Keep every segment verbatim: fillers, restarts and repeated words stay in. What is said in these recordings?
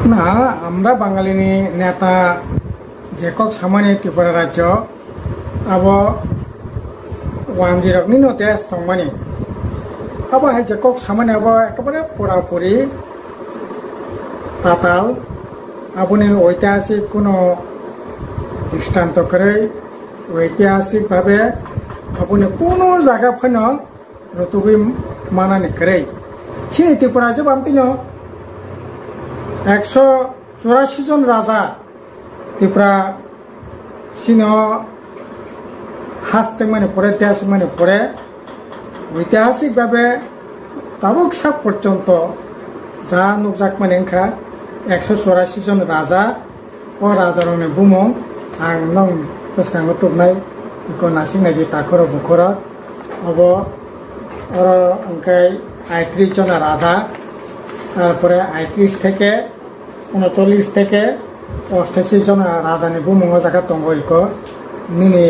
Na, আমরা বাঙালিনি নেতা যে কক সামানি ত্রিপুরা রাজ্য, abo wanjwi rokni no test tongmani. Abo hai je kok samani abo ekebare purapuri tatal, aboni oitihasik kuno dristanto kwrwi, oitihasik bhabe aboni kuno jaga phano rutugwi manani kwrwi. Chini Tripura je bam tino ekso churasi jon raja Tripura sino hastengmani pore, desmani pore, oitihasik bhabe tabuk sak porjonto ja nukjakmani wngkha ekso churasi jon raja. O rajarokni bumung ang nong bwskango tubnai, iko nasik naidi takhoro bukhoro. Obo oro hwnkhe aitris jona raja, tarpore aitris theke unocholish theke ostashi jona rajani bumung o jaga tongo iko. Nini,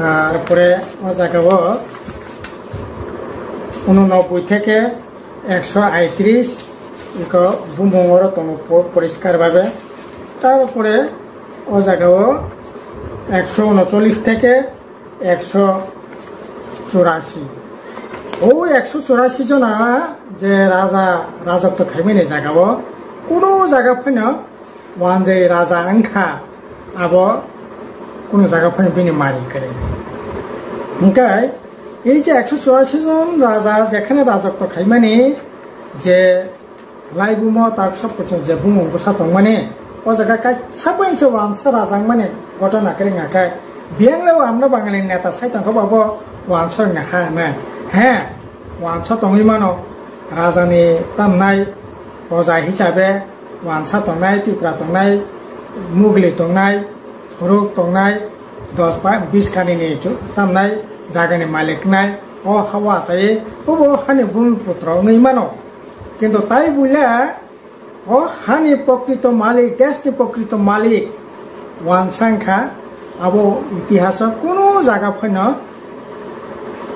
ah, pore o jaga o unonobboi theke ekso aitris iko bumung oro tongo po-, poriskar bhabe. Tarpore o jaga o ekso unocholish theke ekso churasi. O ekso churasi jona je raja rajotw khaimani jaga o kuno jaga phano wanjwi raja wngkha, abo kuno jaga phano bini mari kwrwi. Hwnkhe ei je ekso churasi jon raja jekhane rajotw khaimani je Laibumo tak sokphuchung je bumung bwsa tongmani, o jaga kaisa bai se wansa rajangmani gotona kwrwngya khe, biyang le o amno Bangali neta sai tongkha bo wansa rwngya ha hwnwi. He, wansa tongwi mano, rajani tamnai proja hisabe wansa tongnai, Tripura tongnai, Mugli tongnai, Thuruk tongnai, dos ba bis kanini chu tamnai jagani malik nai, o hawa sai, bobo hani bumiputro wngwi mano. Kintu tai buila o hani prokrito malik, deshni prokrito malik wansa wngkha, abo itihaso kunu jaga phano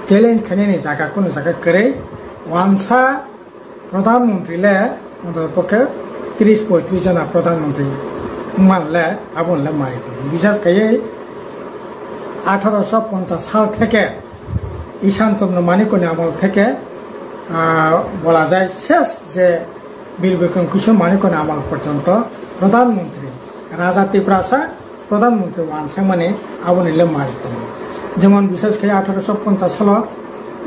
challenge khainani jaga, kunu jaga kwrwi. Wansa pradhan mantri le, ontotopokhe tris poitris jona pradhan mantri wngman le, aboni le mai tongo. Bisas khaiwi atharo sho ponchas sal theke Ishan Chandra Manikya ni amol theke, ah, bola jai ses je Bir Bikram Kishore Manikya ni amol porjonto Pradhan Mantri, Raja Tiprasa Pradhan Mantri wansakmani aboni le mai tongo. Jemon bisas khe atharo sho ponchas salo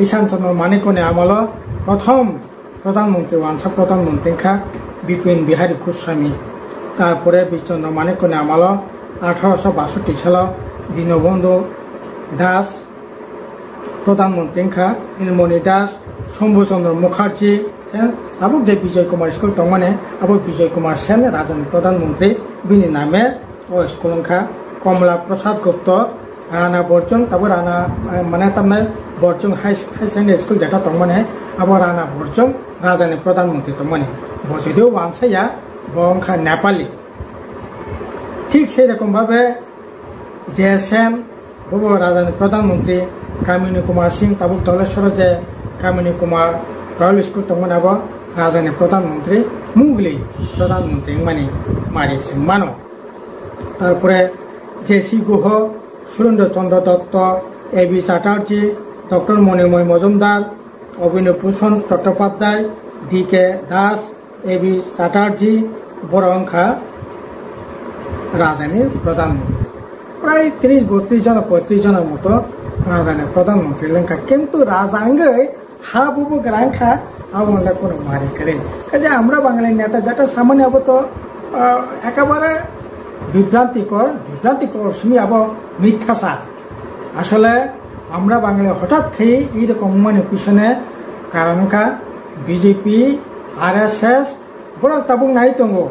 Ishan Chandra Manikya ni amolo prothom Pradhan Mantri wansa Pradhan Mantri wngkha Bipin Bihari Goswami. Tarpore Bir Chandra Manikya ni amolo atharo sho basoti salo Dinobandhu Das Pradhan Mantri wngkha, Nilmoni Das, Shambhu Chandra Mukherjee, tabuk je Bijoy Kumar School tongmani, abo Bijoy Kumar Sen, Rajani Pradhan Mantri, bini name o school wngkha. Komla Prasad Gupta, Rana Borjong, tabuk Rana, eh, mane tamnai Borjong High, High Secondary School jeta tongmani, abo Rana Borjong, Rajani Pradhan Mantri tongmani. Bo jodio wansaya, bo wngkha Nepali. Thik sei rokom bhabe J S M, bobo rajani Pradhan Mantri Kamini Kumar Singh, tabuk Doleshwaro je Kamini Kumar Royal School tongmani abo rajani Pradhan Mantri, Mugli Pradhan Mantri wngmani mari se mano. Tarpore J C Guha, Surendra Chandra Dutta, A B Chatterjee, Doctor Monimoy Majumdar, Abhinav Bhushan Chattopadhyay, D K Das, A B Chatterjee, borok wngkha rajani pradhan mantri. Prai tris botris jona, poitris jona moto rajani pradhan mantri le wngkha. Kintu raja wngwi ha bubugra wngkha, abo wngkha kuno mari kwrwi. Kaje amra Bangali neta jeta samani abo to, ah, ekabare bibrantikor, bibrantikor simi abo mitha sa. Asole amra Bangali hotat khai ei rokom wngmani pisone karon wngkha B J P, R S S, borok tabuk nai tongo.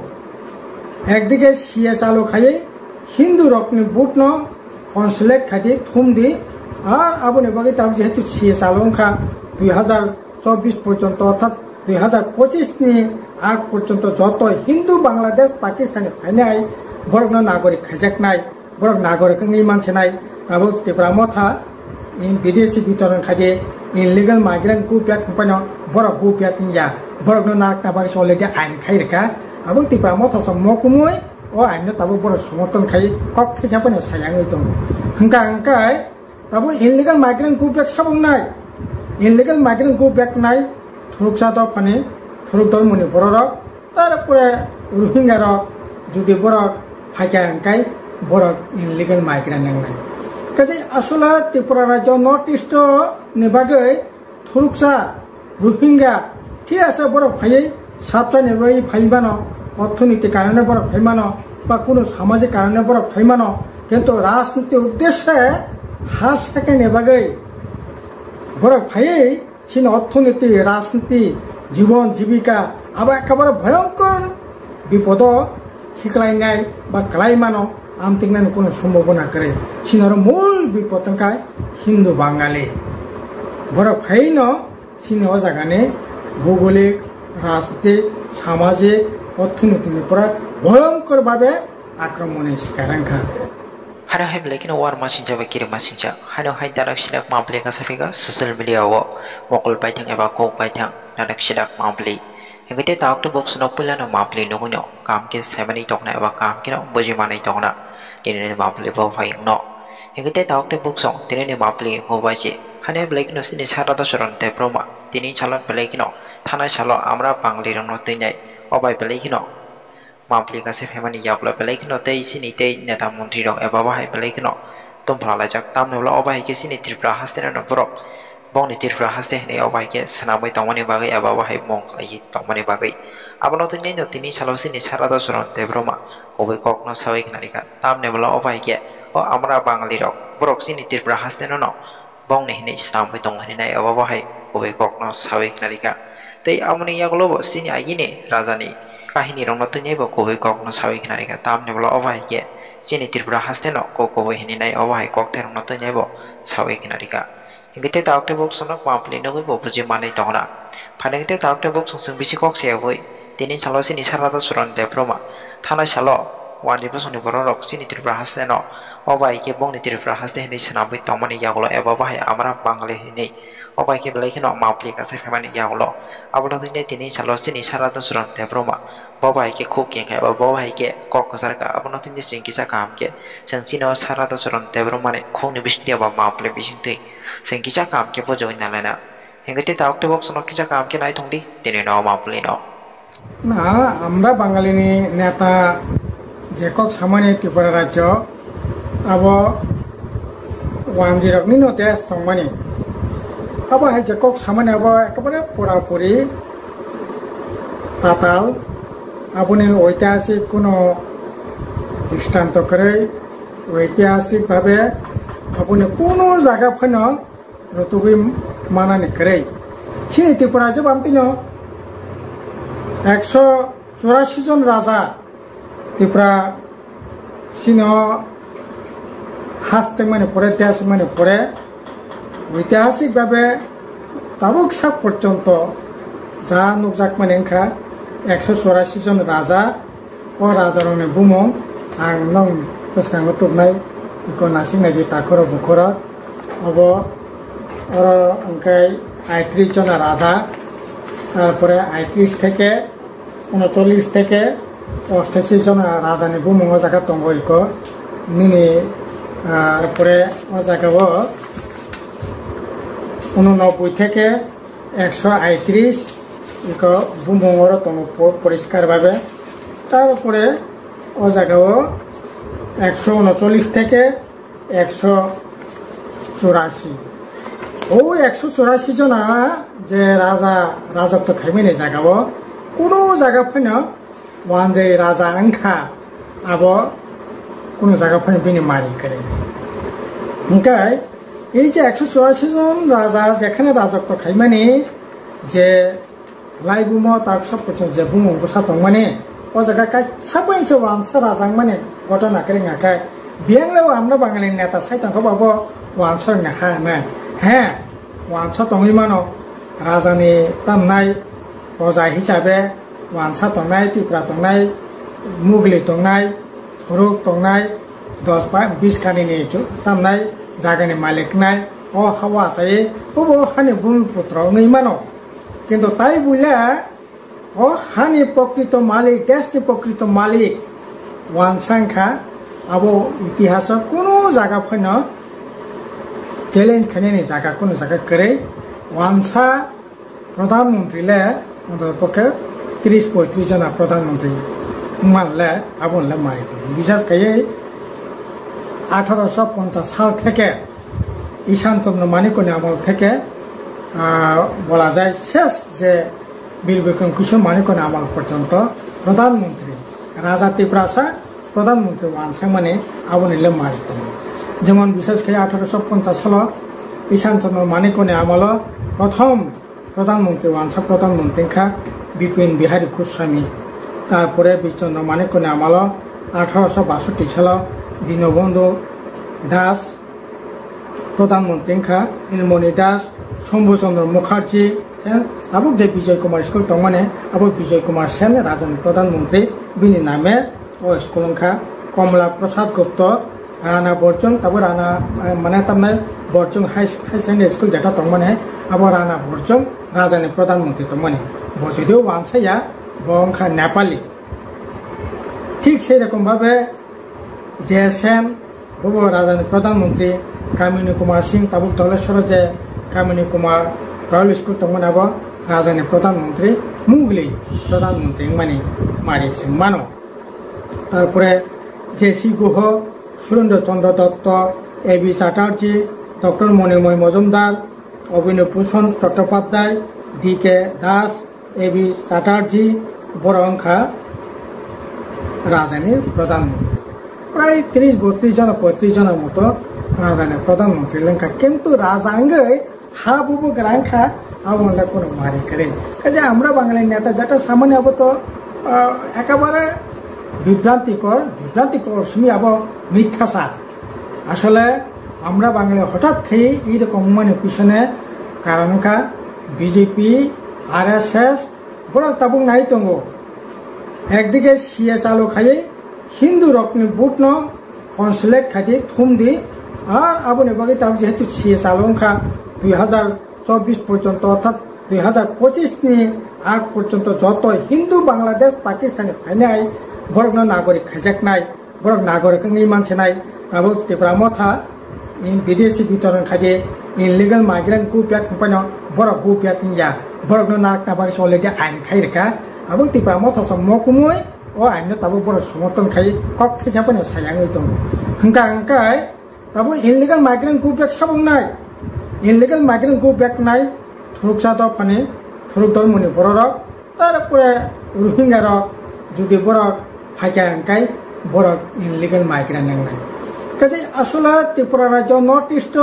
Ekdige C A chalo khai Hindu rokni vote no consolidate khai di, thum di, ar aboni bagwi tabuk jehetu C A chalo wngkha dui hazar chobbish porjonto, orthat dui hazar pochish ni ag porjonto joto Hindu Bangladesh Pakistan ni phainai borokno nagorik khaijaknai. Borok nagorik wngwi mansinai, tabuk Tipra Motha, in bidesi bitoron khaide, illegal migrant go back hwnphano borok go back wngya. Borokno nakna bagwi already ain khai rwkha. Abo Tipra Motha song mo kumui o aino tabuk borok somorthon khai kok thaisa phano sayangwi tongo. Hwnkha hwnkhe tabuk illegal migrant go back sabuk nai. Illegal migrant go back nai thuruksa dophani thuruk dormoni bororok, tarpore Rohingya rok jodi borok phaikha hwnkhe borok illegal migrant wngnai. Kaje asole Tripura rajyo North East ni bagwi thuruksa Rohingya thik ase borok phaiwi sabtani bai phai mano, orthoniti karone borok phai mano ba kuno samajik karone borok phai mano, kintu rajniti uddeshe ha sekhaini bagwi borok phaiwi chini orthoniti, rajniti, jibon jibika abo ekebare bhoyonkor bipodo khiklainai ba kwlai mano, amtwingnani kuno sombhabona kwrwi. Chini oro mul bipod wngkha Hindu Bangali. Borok phaino chini o jagani bhugolik, rajnitik, samajik, orthonoitini pora bhoyonkor babe akromoni sikar wngkha. Hano hai belai kheno war masingcha bai kiri masingcha. Hano hai danak sinak mapli kasa phika social media o mokol paithang eba kok paithang danak sinak mapli. Hingke te tabuk tabuk swnok puila no mapli nugui no, kam khe saimani tongna eba kam khe no buji manai tongna. Tini ni mapli bo phai wngno. Hingke te tabuk tabuk song tini ni mapli wngkha bai se. Hane belai kheno sini sara do soron te broma. Tini salon belai kheno thanai salo amra bangli rok no twi nai. O bai belai kheno mapli kase phaimani yaklo belai kheno tei sini tei neta montri rok eba bahai belai kheno tongphla laijak. Tamni ulo o bahai khe sini Tripura haste no borok bongni Tripura haste hinwi o bahai khe swnamwi tongmani bagwi eba bahai mung khlaiwi tongmani bagwi. Abono twi nai no tini salo sini sara do soron te broma kubui kok no sawi khna rikha. Tamni ulo o bahai khe o amra bangali rok borok sini Tripura haste no no bongni hinwi swnamwi tongo hinwi nai abo bo hai kubui kokno sawi khna rikha. Tei aboni yagulo bo chini agini rajani kahini rokno twi nai bo kubui kokno sawi khna rikha. Tamni ulo obo hai khe chini Tripura haste no kok kubui hinwi nai obo hai kokthai rokno twi nai bo sawi khna rikha. Hingke tei tabuk tei bok sonok mapli nugui bo buji manwi tongna. Phainai tei tabuk tei bok song song bisi kok se yagwi. Tini salo chini sara do soron Debbarma thanai salo wani bosongni borok rok chini Tripura haste no o bai khe bongni Tripura haste hinwi swnamwi tongmani yagulo eba bahai amra Bangali hinwi o bai khe belai kheno mapli kasa phaimani yagulo. Abono tini salo chini sara do soron Debbarma bo bai khe khuk kengkha eba bo bai khe kok kwchar kha. Abono tini chwng kisa kaham khe chwng chini o sara do soron Debbarma ni khukni bisingtwi eba mapli bisingtwi chwng kisa kaham khe bujagwi nalaina. Hingke tei tabuk tei bok sonok kisa kaham khe nai thong di, tini no mapli no. Na, amra Bangali ni neta je kok samani Tripura rajyo, abo wanjwi rok ni no desh tongmani. Abo hai je kok samani abo ekebare pura puri tatal, aboni oitihasik kuno dristanto kwrwi, oitihasik bhabe aboni kuno jaga phano rwtugwi manani kwrwi. Chini Tripura jeba amtino ekso churasi jon raja Tripura sino hastengmani pore, desmani pore, oitihasik bhabe tabuk sak porjonto ja nukjakmani wngkha ekso churasi jon raja. O rajarokni bumung ang nong bwskango tubnai, iko nasik naidi takhoro bukhoro. Obo oro hwnkhe aitris jona raja, tarpore aitris theke unocholish theke ostashi jona rajani bumung o jaga tongo iko. Nini, ah, tarpore o jaga o unonobboi theke ekso aitris iko bumung oro tongo po-, poriskar bhabe. Tarpore o jaga o ekso unocholish theke ekso churasi. O ekso churasi jona je raja rajotw khaimani jaga o kuno jaga phano wanjai raja wngkha, abo kuno jaga phano bini mari kwrwi. Hingkhe ei je ekso churasi jon raja jekhane rajotw khaimani je laibumo tak sab kuchung je bumung bwsa tongmani, o jaga kaisa bai se wansa raja wngmani ghotona kwrwi wngkha khe, biyang le o amra Bangali neta sai tongkha bo abo wansa wngna ha hwnwi. He, wansa tongwi mano, rajani tamnai proja hisabe wansa tongnai, Tipra tongnai, Mugli tongnai, Thuruk tongnai, dos ba bis kani ni chu tamnai jagani malik nai, o ha o achai, bobo hani bumiputro wngwi mano. Kintu tai buila O hani prokrito malik, desni prokrito malik wansa wngkha, abo itihaso kunu jaga phano challenge khainani jaga kunu jaga kwrwi. Wansa Pradhan Mantri le, ontotopokhe tris poitris jona Pradhan Mantri wngman le, abo le mai tongo. Bisas khaiwi atharo sho ponchas sal theke Ishan Chandra Manikya ni amol theke, ah, bola jai ses je Bir Bikram Kishore Manikya ni amol porjonto Pradhan Mantri, Raja Tiprasa Pradhan Mantri wansakmani aboni le mai tongo. Jemon bisas khe atharo sho ponchas salo Ishan Chandra Manikya ni amolo prothom Pradhan Mantri wansa Pradhan Mantri wngkha Bipin Bihari Goswami. Tarpore Bir Chandra Manikya ni amolo atharo sho basotti salo Dinobandhu Das Pradhan Mantri wngkha, Nilmoni Das, Shambhu Chandra Mukherjee, eh, abo je Bijoy Kumar School tongmani, abo Bijoy Kumar Sen, Rajani Pradhan Mantri, bini name o school wngkha, Komla Prasad Gupta, Rana Borjong, abo Rana, eh, mane tamnai Borjong High, High Secondary School jeta tongmani, abo Rana Borjong, Rajani Pradhan Mantri tongmani. Bo jodio wansaya, bo wngkha Nepali. Thik sei rokom bhabe J S M, bobo Rajani Pradhan Mantri Kamini Kumar Singh, tabuk Doleshwar je Kamini Kumar Royal School tongmani abo Rajani Pradhan Mantri, Mugli Pradhan Mantri wngmani mari se mano. Tarpore J C Guha, Surendra Chandra Dutta, A B Chatterjee, Doctor Monimoy Majumdar, Abhinav Bhushan Chattopadhyay, D K Das, A B Chatterjee, borok wngkha Rajani Pradhan Mantri. Prai tris botris jona, poitris jona moto Rajani Pradhan Mantri wngkha. Kintu Raja wngwi ha bubu gra wngkha, abo wngkha kuno mari kwrwi. Kaje amra Bangali neta jeta samani abo to, ah, ekabare bibrantikor, bibrantikor simi abo mitha sa. Asole amra Bangali hothat khe ei rokom wngmani pisone karon wngkha B J P, R S S, borok tabuk nai tongo. Ekdige C A chalo khaiwi Hindu rokni vote no consolidate khaidi thumdi, ar aboni bagwi tabuk jehetu C A chalo wngkha dui hazar chobbish porjonto, orthat dui hazar pochis ni ag porjonto joto Hindu Bangladesh Pakistan ni phainai borokno nagorik khaijaknai. Borok nagorik wngwi mansinai, tabuk Tipra Motha, in bidesi bitoron khaide, illegal migrant go back hwnphano borok go back wngya. Borokno nakna bagwi already ain khai rwkha. Abo Tipra Motha song mokumui o ain no tabuk borok somorthon khai kok thaisa phano sayangwi tongo. Hwnkha hwnkhe abo illegal migrant go back sabuk nai. Illegal migrant go back nai thuruksa dophani, thuruk dormoni bororok. Tarpore Rohingya rok jodi borok phaikha hwnkhe borok illegal migrant wngnai. Kaje asole Tripura rajyo North East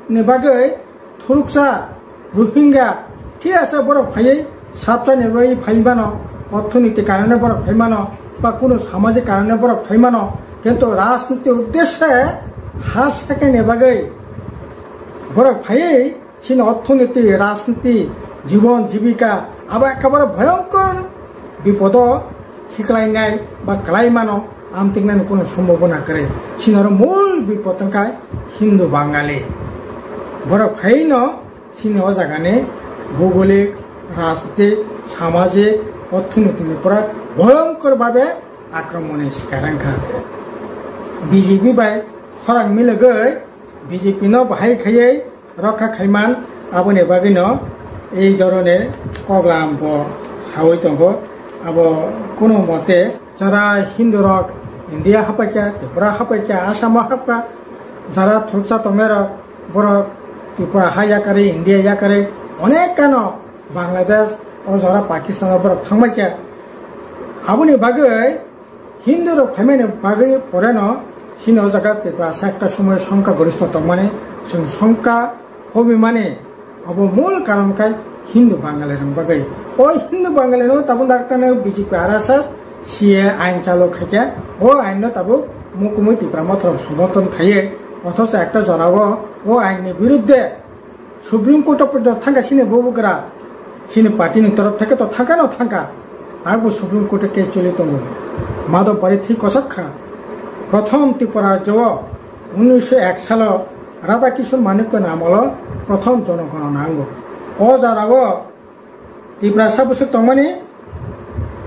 ni bagwi thuruksa Rohingya thik ase borok phaiwi sabtani bagwi phai mano, orthoniti karone borok phai mano ba kuno samajik karone borok phai mano, kintu rajniti uddeshe ha sekani bagwi borok phaiwi Chini orthoniti, rajniti, jibon jibika abo ekebare bhoyongkor bipodo khiklainai ba kwlaimano amtwknani kono sombhabona kwrwi. Chini oro mul bipod wngkha Hindu Bangali. Borok phaino chini o jagani bhugolik, rajnitik, samajik, orthonitini pora bhoyongkor babe akromoni sikar wngkha. B J P bai khorang milogwi B J P no bahai khaiwi rokha khaiman, aboni bagwino ei dhoroner koklam bo sawi tongo. Abo kuno mote jara Hindu rok India hapaikha, Tripura hapaikha, Assam o hapkha, jara thuruksa tongnairok borok Tripura ha yakarwi, India yakarwi onek kano Bangladesh o jora Pakistan o borok thangbaikha. Aboni bagwi Hindu rok phaimani bagwi poreno chini o jaga Tiprasa ekta somoi songkha goristho tongmani, chwng songkha komimani, abo mul karon khe Hindu Bangali rok bagwi. O Hindu Bangali no tabuk daktano B J P R S S C A ain chalo khaikhe, o ain no tabuk mukumui Tipra Motha rok somorthon khaiye, othocho ekta jora o, o ain ni birudde Supreme Court o porjonto thangkha chini bubagra, chini party ni torof theke to thangkha no thangkha. Abo Supreme Court o case choli tongo. Madhab Bari thwi kosak kha. Prothom Tripura rajyo o unnisho ek salo Radha Kishore Manikya ni amolo prothom jonogonona wngo. O jora o Tiprasa bwswk tongmani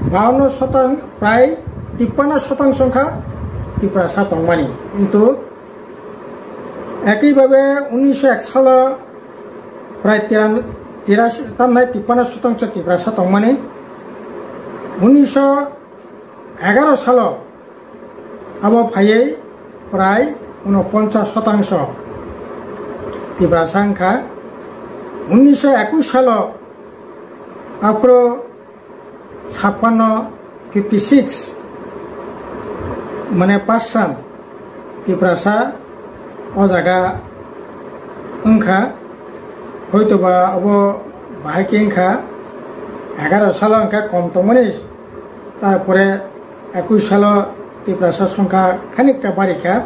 bawanno shotang, prai tippanno shotangso wngkha Tiprasa tongmani. Kintu ekibhabe unnisho ek salo prai tiran-, tirasi, tamnai tippanno shotangso Tiprasa tongmani. Unnisho egaro salo abo phaiwi prai unoponchas shotangso Tiprasa wngkha. Unnisho ekush salo aphuru sappanno, fifty six, mane percent Tiprasa o jaga wngkha. Hoitoba abo bahai khe wngkha, egaro salo wngkha kom tongmani, tarpore ekush salo Tiprasa songkha khanikta barikha,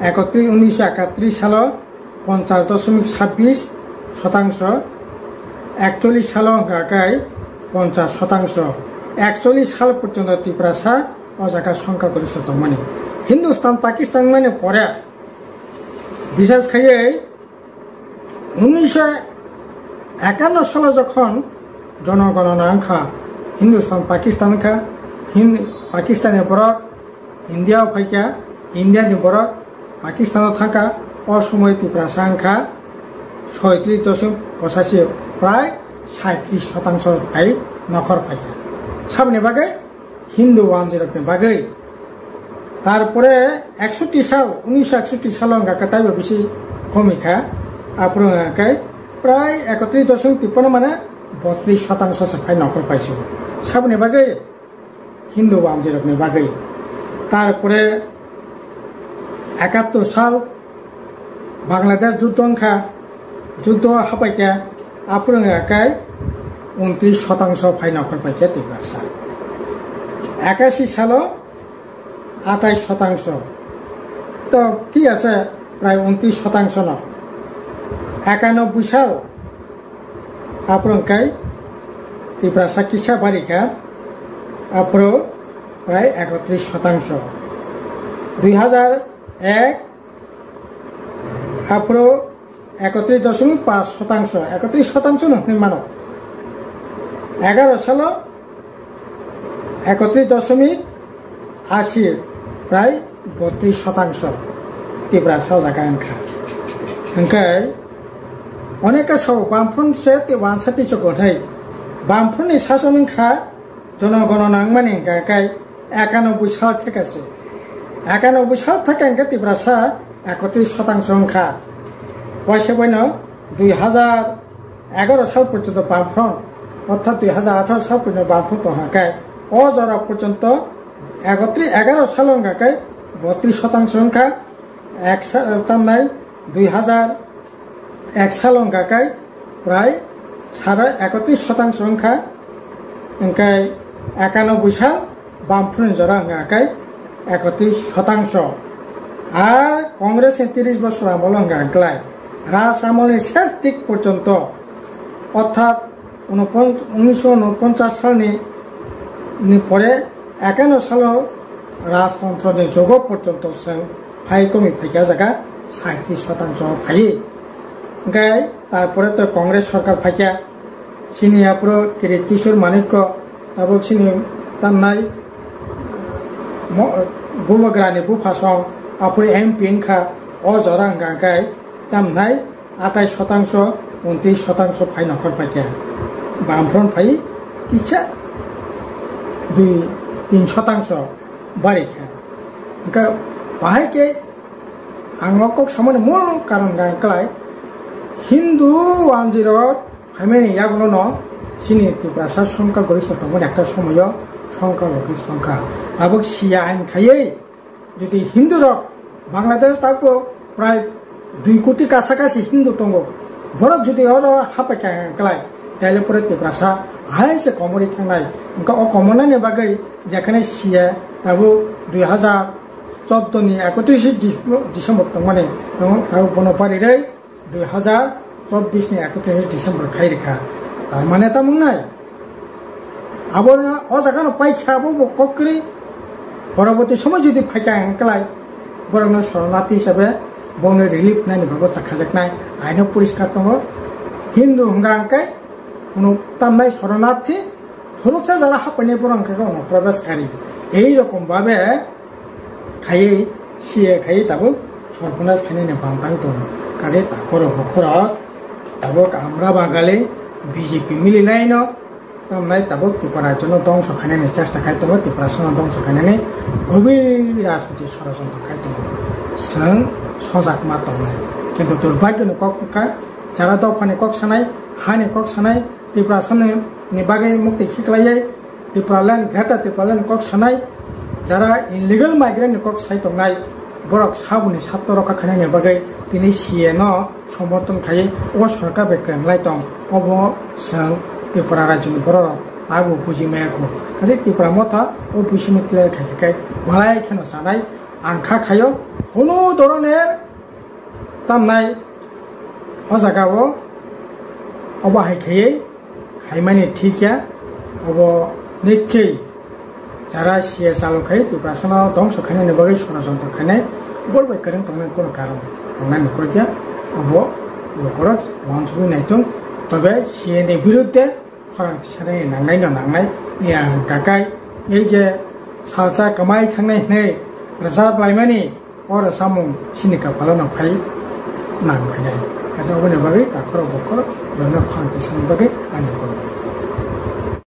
ekotri-, unnisho ekatris salo ponchas doshomik sabbish shotangso, ekchollish salo hwnkha khe ponchas shotangso, ekchollish sal porjonto Tiprasa o jaga songkha goristo tongmani. Hindustan Pakistan mani pore, bisas khaiwi unnisho ekanno salo jokhon jonogonona wngkha, Hindustan Pakistan wngkha, Hin-, Pakistani borok India o phaikha, India ni borok Pakistan o thangkha, o somoi Tiprasa wngkha soitris doshomik pochashi, prai saitris shotangso phai nokhor phaikha. Saboni bagwi Hindu wanjwi rokni bagwi. Tarpore eksoti sal, unnisho eksoti salo wngkha khe taibo bisi komikha, aphuru wngkha khe prai ekotris doshomik tippanno mane botris shotangso se phai nokhor paisio. Saboni bagwi Hindu wanjwi rokni bagwi. Tarpore ekattor sal Bangladesh juddo wngkha, juddo hapaikha, aphuru wngkha khe untris shotangso phai nokhor paikha Tiprasa. Ekashi salo atais shotangso. To thik ase, prai untris shotangso no. Ekanobboi sal Aphuru wngkha Tiprasa kisa barikha, aphuru prai ekotris shotangso. Dui hajar ek, aphuru ekotris doshomik panch shotangso, ekotris shotangso no hwnwi mano. Egaro salo ekotris doshomik ashi, prai botris shotangso Tiprasa o jaga wngkha. Hwnkhe oneka sabo Bamfront se tei wansa tei chukon hai. Bamfront ni sason wngkha jonogonona wngmani hwnkha khe ekanobboi sal theka se. Ekanobboi sal theka hwnkhe Tiprasa ekotris shotangso wngkha. Waisa boino dui hajar egaro sal porjonto Bamfront, orthat dui hajar atharo sal porjonto Bamfront tongkha khe, o jora porjonto ekotri-, egaro salo wngkha khe botris shotangso wngkha, ek sa-, tamnai dui hajar ek salo wngkha khe prai sare ekotris shotangso wngkha, hwnkhe ekanobboi sal Bamfront jora wngkha khe ekotris shotangso. Ar Congress ni tris bosor amolo wngkha khlai. Raj amol ni ser tik porjonto, orthat unopon-, unisho unoponchas salni ni pore ekano salo rajtontro ni jugo porjonto chwng phai komi phaikha jaga saitris shotangso phai. Hwnkhe tarpore to Congress sorkar phaikha. Chini aphuru Kirit Kishore Manikya, tabuk chini tamnai mo-, Bubagrani buphasong, aphuru M P wngkha, o jora wngkha khe tamnai atais shotangso, untris shotangso phai nokhor paikha. Bamfront phai kisa dui tin shotangso barikha. Hwnkhe bahai khe ang o kok samani mul karon wngkha khlai Hindu wanjwi rok Phaimani yagulono chini Tiprasa songkha gorista tongmani ekta somoyo songkha logis songkha. Tabuk siya ain khaiwi jodi Hindu rok Bangladesh tabuk prai dui koti kasa kasi Hindu tongo. Borok jodi oro hapaikha khlai, taile pore Tiprasa hai se komorwi thangnai. Wngkha o komornani bagwi jekhane siya tabuk dui hajar chordo ni ekotris Dis-, December tongmani, tabuk bono barirwi dui hajar chobbish ni ekotris December khai rikha. Tar mane tamo wngnai? Abo no o jaga no paikha, abo bo kok kwrwi. Poroboti somoy jodi phaikha hwnkhe lai, borok no shoronarthi hisabe bono relief nani bebosta khajaknai. Aino poriskar tongo. Hindu hwnkha hwnkhe kuno tamnai shoronarthi, Khoroksa jara hapainai borok hwnkhe khe ono probeshkari. Ei rokom babe khaiwi siye khaiwi tabuk sorponas khainani bantang tongo. Kaje takhoro bokhorok tabuk amra Bangali B J P mililaino tamnai tabuk Tripura rajyono dongso khainani chesta khai tongo, Tiprasano dongso khainani gobir rajniti sorojontro khai tongo. Chwng sojak ma tongnai. Kintu durbhagyoni kok wngkha, jara dophani kok sanai, hani kok sanai, Tiprasani ni bagwi mukti khiklaiwi Tipraland, Greater Tipraland kok sanai, jara illegal migrant ni kok sai tongnai, borok saboni satto rokha khainani bagwi tini C A no somorthon khaiwi o sorkar bai kwrwnglai tong, obo chwng Tripura rajyoni borok abo buji maya kho. Kaje Tipra motha o buisini clear khai khe kai walai kheno sanai ang kha khaio, kono doroner tamnai o jaga o obo hai khaiwi haimani thik ya, obo nichoi jara C A chalo khai Tiprasano dongso khainani bagwi sorojontro khainai bol bai kwrwng tongnai kono karon tongnai ni koi ya, obo bokhorok uansugwi naitung, tobe C A ni birudde khorang tisani nangnai no nangnai, ya kakai ei je salsa kamai thangnai hinwi rwchap laimani, o rwchapmung chini kapalo no phai nang phainai. Kaisa oboni bagwi takhorok bokhorok bono khorang tisani bagwi ani koi.